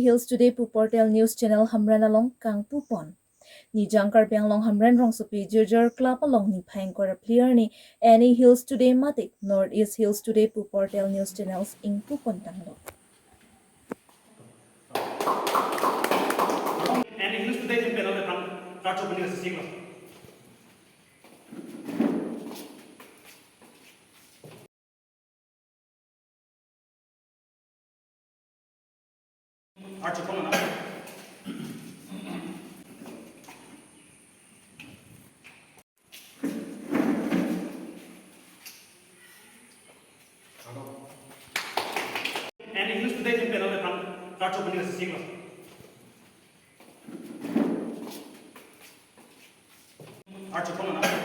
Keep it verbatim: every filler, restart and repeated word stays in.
Hills Today pu portal news channel Hamren along kangpupon. Nijang Karbi Anglong Hamren rongsopi Jirjir Club along niphai ingkoi ra phli arni Any Hills Today mate North East Hills Today pu portal news channels ingpupon tanglo. Any Hills Today jin panel aphan karcho pini siklo. Archo kono na. Any Hills Today jin panel aphan karcho pini siklo. Archo kono na.